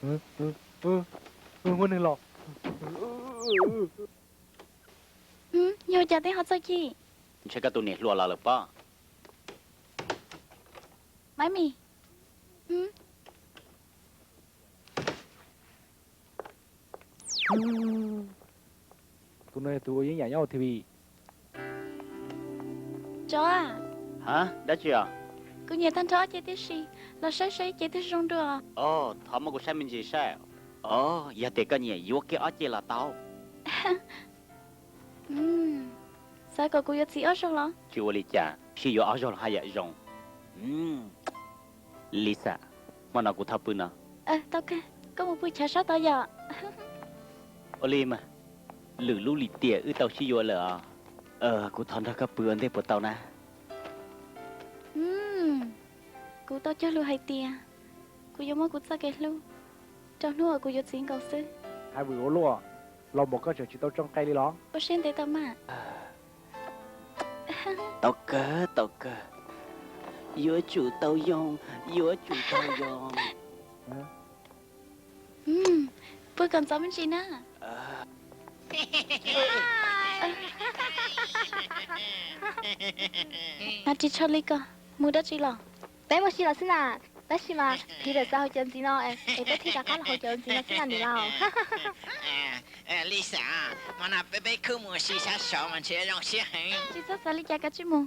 Muaj neeg los. Yog cas twb ho txog kis? Ntshe koj tus niam hluas los lawm pob. Maiv Mis. Tus no yog tus uas yeej yam nyob hauv T V. Tsov, dab tsi os? Kuv nyiam tag nrho ob ce tib si, los saib saib ib ce twg zoo dua. Os, thov muab kuv saib me ntsis saib. Os, yog tias koj nyiam yuav kiag ob ce los tau. Xav kom kuv yuav txiv ob zaug los? Tsis ua li cas, sib yuav ob zaug los haj yam zoo. Lisa, hmo no kuv thov pw no. Tau kawg, koj mus pw chav sab tod yom. Ua li mas, lwm lub lim tiam wb tau sib yuav lawm os. Kuv thov nrog koj pw ua ntej puas tau na? Kuv tau cog lus hais tias kuv yuav muab kuv txoj kev hlub rau hnub uas kuv yuav txiv nkaus xwb. Hais vwm ua luaj, los npaum koj tseem tsis tau tso qe li los? Ua siab ntev tau mas. Tau kawg, tau kawg. Yuav tsum tau yoo, yuav tsum tau yoo. Pw kom ntxov me ntsis na. Mas ris tsho li ko, mus dab tsi los? Peb mus si los xwb na, tab sis mas Peter xav haus cov ntxiv no es peb thiaj rov qab los haus cov ntxiv no xwb na niam laus. Lisa, hmo no peb peb khub mus si sab saud mas ntshe zoo siab heev. Tsis txhob xav li cas, kav tsij mus.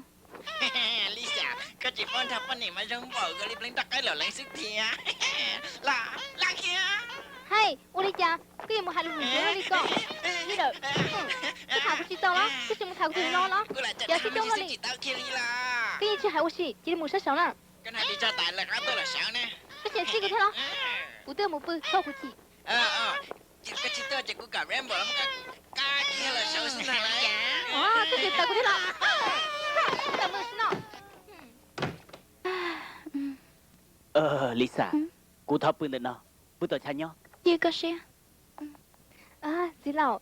Lisa, koj tsis paub nrog poj niam mas zoo npaum nkaus li pleev roj qaib lom leev xwb tiag. Los, los kiag. Hais, ua li cas koj yuav mus hais lus ntxuav li ko? Peter, koj tham kuv tsis tau los? Koj tsis mus tham kuv tus no los? Ces sib coob luaj li. Koj yeej tsis hais ua si, cia li mus sab saud na. Koj tseem txij kuv thiab los? Kuv twb mus pw, txhob kuv chim. Koj tsis tuaj ces kuv kom Rainbow los muab koj qab kiag los saud xwb ntag. Koj tseem tawm kuv thiab los? Tawm mus xwb no. Lisa, kuv thov pw ntawm no, pw tom chav nyob. Cia koj siab. Txiv laus,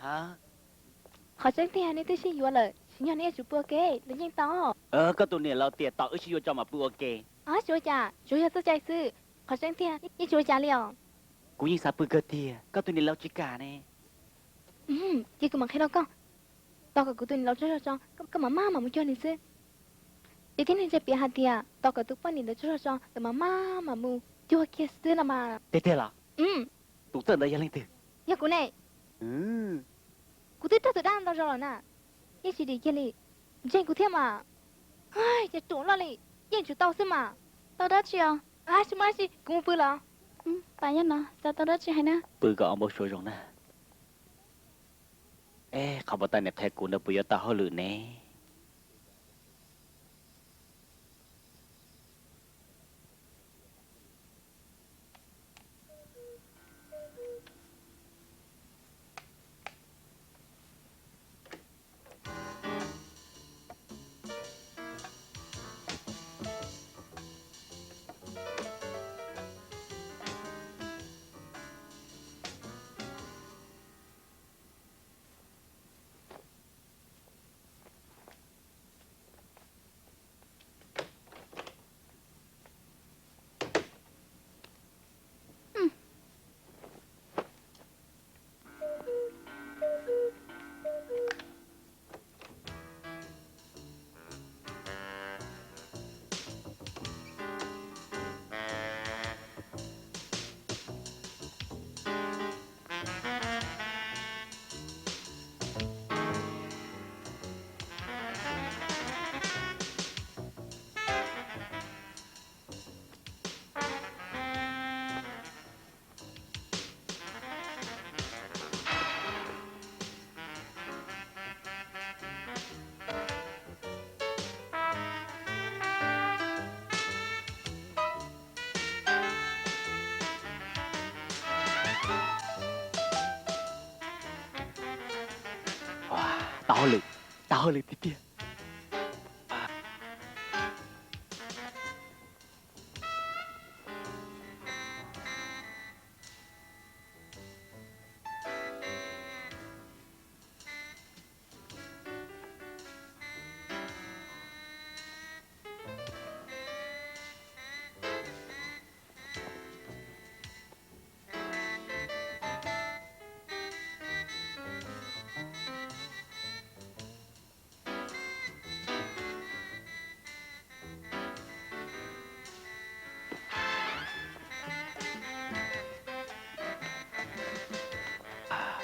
qhov tseeb tiag nej twb sib yuav lawm, tsim nyog nej yuav tsum pw ua ke los yeej tau. Koj tus niam laus tias tos wb sib yuav tso mam pw ua ke. Tsis ua cas, tsuas yog txoj cai xwb. Qhov tseeb tiag yeej tsis ua cas li os. Kuv yeej xav pw kawg tiag, koj tus niam laus tsis kam ne. Ces kuv mam qhia rau koj, tos kom kuv tus niam laus tsaug zog tso, koj mam maj mam mus cuag nws xwb. Ces tib neeg ntse piav hais tias tos kom tus poj niam ntawd tsaug zog tso lawm mam maj mam mus cuag kiag xwb no mas. Tiag tiag los? Tus txawj ntawd yog leej twg? Yog kuv ne. Kuv twb raug tus dab ntau zaus lawm na, yeej tsis dim kiag li. Ntseeg kuv thiab mas. Ces ruam loj li, yeej tsum tau xwb mas. Tau dab tsi os? Tsis muaj dab tsi, kuv mus pw los. Pas nyob no xav tau dab tsi hais na. Pw kom ob npaug suav zoo na. Eb, qhov puas tau niam qhia kuv ntawd puas yuav tau hauj lwm ne? Tau hauj lwm, tau hauj lwm tiag tiag.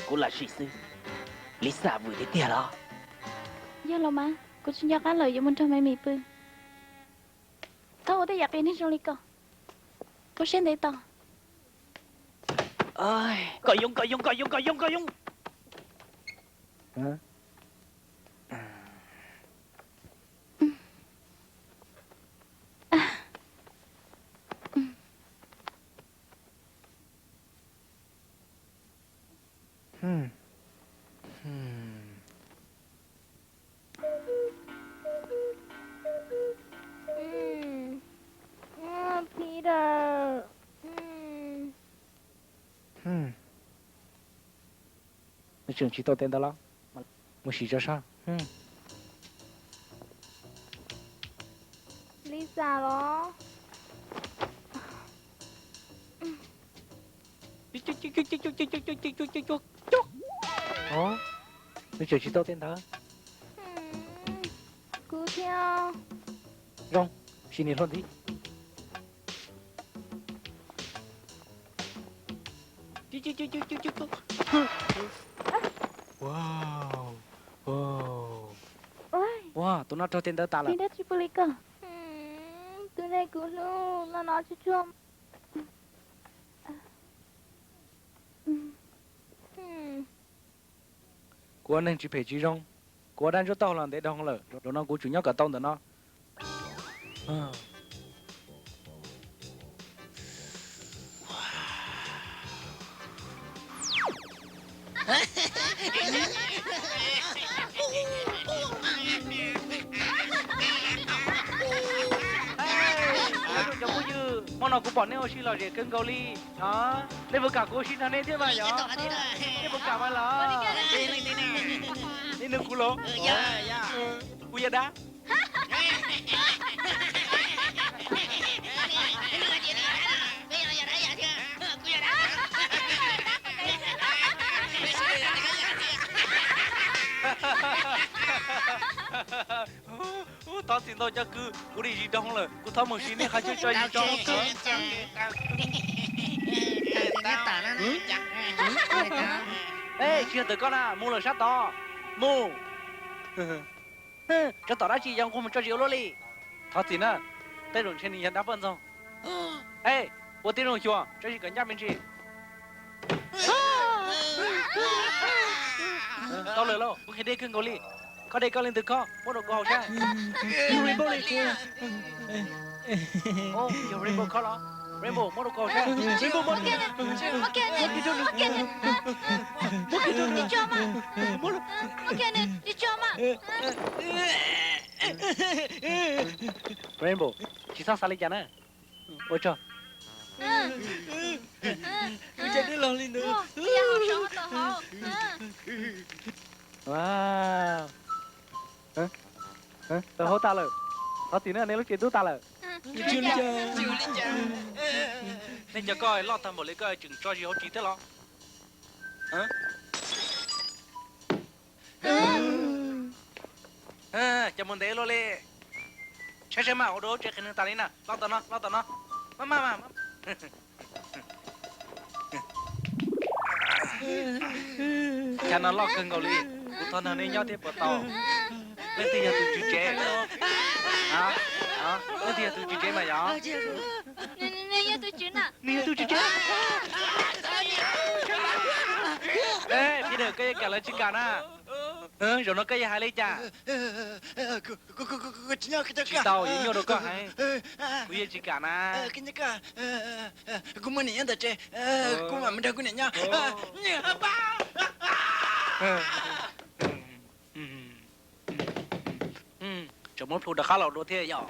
Kuv lam sim xwb. Lisa vwm tiag tiag los? Yog los mas, kuv tsis nco qab lawm, yuav mus nrog Maiv Mis pw. Txhob ua tej yam qias neeg zoo li ko. Ua siab ntev tos. Koj yoov, koj yoov, koj yoov, koj yoov, koj yoov. Peter. Nws tseem tsis tau tes ntawd los? Mus sim tso sab. Lisa los? Nws tseem tsis tau tes ntawd. Kuv thiab. Zoo, sim niam hluas ntxiv. Ua, tus no raug tes ntawd tas lawm. Dab tsi pw li ko? Tus neeg kuv hlub no no tsuag tsuag. Kuv ua neeg tsis phem tsis zoo, kuv ua dab ntsuab taub hau los ntev dhau lawm, zaum no kuv tsum nyob kom tau ntawm no. Cov phooj ywg, hmo no kuv pom nej ua si lom zem kawg nkaus li. Nej puas kam kuv ua si nrog nej thiab mas yog? Nej puas kam mas los? Nej nug kuv los? Kuv yog dab. Thov txim ntau cov kwv, kuv dim zis dhau lawm, kuv thov mus sim nej qhov chaw tso zis tso. Tsis yog tawm koj na, mus lawm sab tod, mus. Tsov tom dab tsi yuav nquag mus tso zis ua luaj li? Thov txim na, tej zaum ntshe nws yog dab poj ntxoog. Ua tib zoo xyuas, tso zis kom ncaj me ntsis. Tau lawm lauj, kuv qhia deb kawg nkaus li. Koj de koj leej twg khob, muab rau kuv haus saib. Yog Rainbow khob los? Rainbow, muab rau kuv haus saib. Rainbow, muab kiag, muab kiag, muab kiag rau nws tso mas. Muab kiag nws tso mas. Rainbow, tsis txhob xav li cas na. Ua tsaug. Tau hauv tas lawm. Thov txim na, nej lub tsev ntub tas lawm. Nej cov koj loj tag npaum li koj tseem tso zis hauv tsis thiab los? Cov mus ntev luaj li. Saib saib mas, ua dua lub tsev qhia neeg tas li na. Los tom no, los tom no. Maj maj mas. Chav no loj kawg nkaus li, kuv thov nrog nej nyob thiab puas tau? Leej twg yog tus tswv tsev? Leej twg yog tus tswv tsev mas yog? Nws yog tus tswv tsev. Peter, koj yeej kam los tsis kam na? Zaum no koj yeej hais li cas? Tsis tau, yuav nyuaj rau koj heev. Kuv yeej tsis kam na. Kuv muaj niam nyob ntawm tsev, kuv mam mus nrog kuv niam nyob. Tseem muab plhu rov qab los dua thiab yom.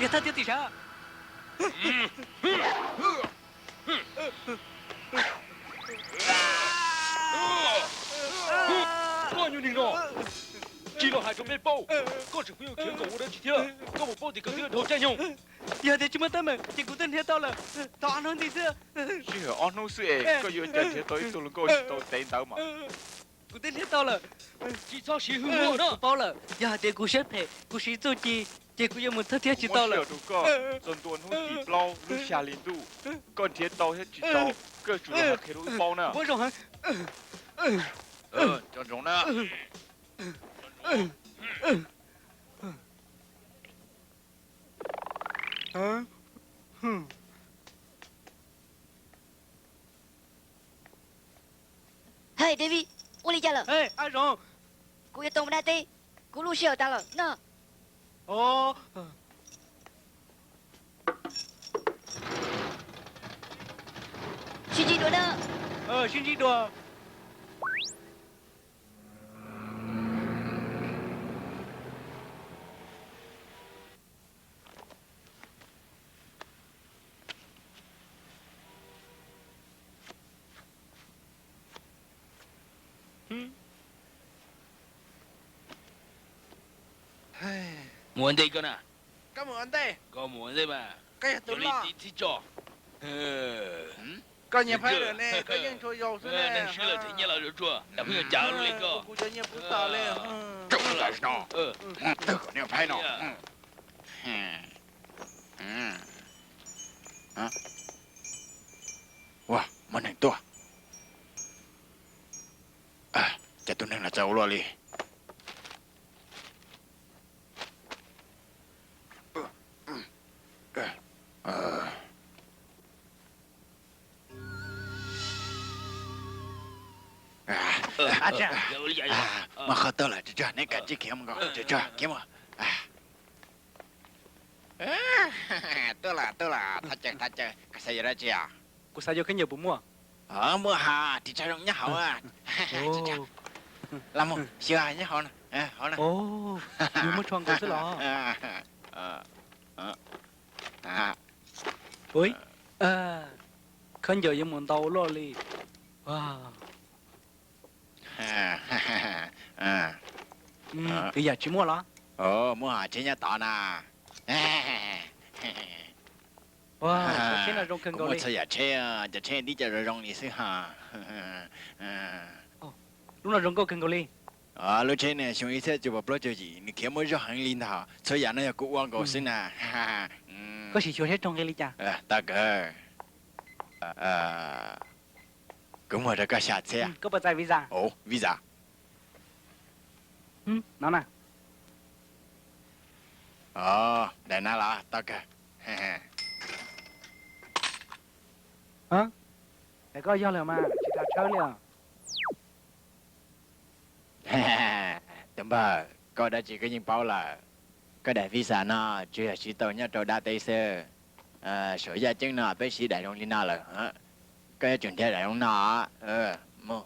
Yog thaj thiab tim sav. Koj nyuag neeg no, tsis los hais rau peb paub, koj tseem pheej yuav khiav nkaum ua dab tsi thiab? Koj puas paub tias koj twb dhau caij nyoog? Yog tias tsis muaj teeb meem ces kuv twb nrhiav tau lawm, tau ob hnub ntxiv xwb. Sij hawm ob hnub xwb es koj yuav ua cas nrhiav tau ib tug hluas nkauj tsis tau tev ntawd mas? Kuv twb nrhiav tau lawm. Tsis txhob siv hwj huam no. Kuv paub lawm, yog hais tias kuv siab phem, kuv siv txuj ci, ces kuv yuav mus thawj thiab tsis tau lawm. Txog ntua hnub tim plaub lub xya hli ntuj, koj nrhiav tau thiab tsis tau, koj tsum los hais qhia rau wb paub na. Cov ntsoov na. Hej, David, ua li cas lawm? Ab Zoov, kuv yuav tau mus dab teb, kuv lub sij hawm tas lawm no. Sib ntsib dua na. Sib ntsib dua. Mus ua ntej koj na. Koj mus ua ntej. Koj mus ua ntej mas. Koj yog tus loj. Tib txhib tso. Koj nyias phaib lawm ne, koj yeej tshua yau xwb ne. Neeg swb lawm tseem nyiaj los zuj zus, yam pheej yuav cas li koj. Kuv cov nyiaj puv tas li. Tawg kom nws phaib no. Ua, muaj neeg tuaj. Cas tus neeg no txawj ua luaj li. Muaj qhov tuaj lawm, Tsag Tsag, neb kav tsij khiav mus nkaus, Tsag Tsag, khiav mus. Tuaj lawm, tuaj lawm, thov caw, thov caw, koj xav yuav dab tsi os? Kuv xav yuav khaub ncaws puas muaj? Muaj hos, ris tsho zoo nyob hauv. Los mus xyuas nyob hauv, hauv na. Nws muaj tsho nkaus xwb los? Ui, khaub ncaws yuav mus ntau luaj li. Kwv yam tsis muaj los? Muaj hos, tsheb nyob tod na. Tsheb no zoo kawg nkaus li. Muaj txhua yam tsheb, cov tsheb tib co zoo zoo li xwb hos. Lub no zoo nkauj kawg nkaus li. Lub tsheb ne xyoo ib txhiab cuaj puas plaub caug yim, nws khiav muaj zog heev li ntag. Txhua yam no yog kuv ua nkaus xwb na. Koj sim xyuas seb raug nqi li cas. Tau kawg. Kuv muag rau koj xya txhiab. Koj puas txais visa? Visa. No na. Daim no los tau kawg. Daim koj yog lawm mas tsis tas tshawb li os. Tus npawg, koj dab tsi koj yeej paub lawm. Koj daim visa no tsuas yog siv tau nyob rau dab teb xwb. Saum yaj ceeb no peb siv daim zoo li no lawm. Koj yuav tsum nrhiav daim zoo no. Mus.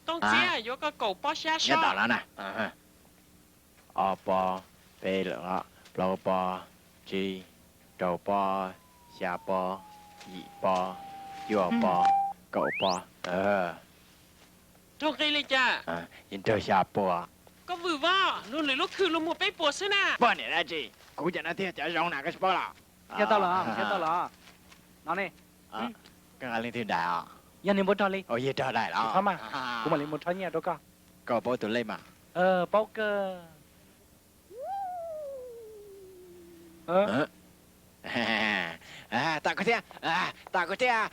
Tooj Txiab yuav koj kaum pob xyab sob. Ob pob, peb pob, plaub pob, tsib, rau pob, xya pob, yim pob, cuaj pob, kaum pob. Raug nqi li cas? Yeej raug xya puas. Koj vwm voj, luag lwm lub khw luag muag peb puas xwb na. Poj niam dab tsi, kuv cov no thiaj cov zoo na, koj tsis paub los? Yog tau los, yog tau los. No ne. Koj nqa leej twg daim os? Yog niag npua rog li. Yog rog daim los? Tsis txhob mas, kuv mam li mus rho nyiaj rau koj. Koj paub tus lej mas? Paub kawg. Tom koj thiab, tom koj thiab.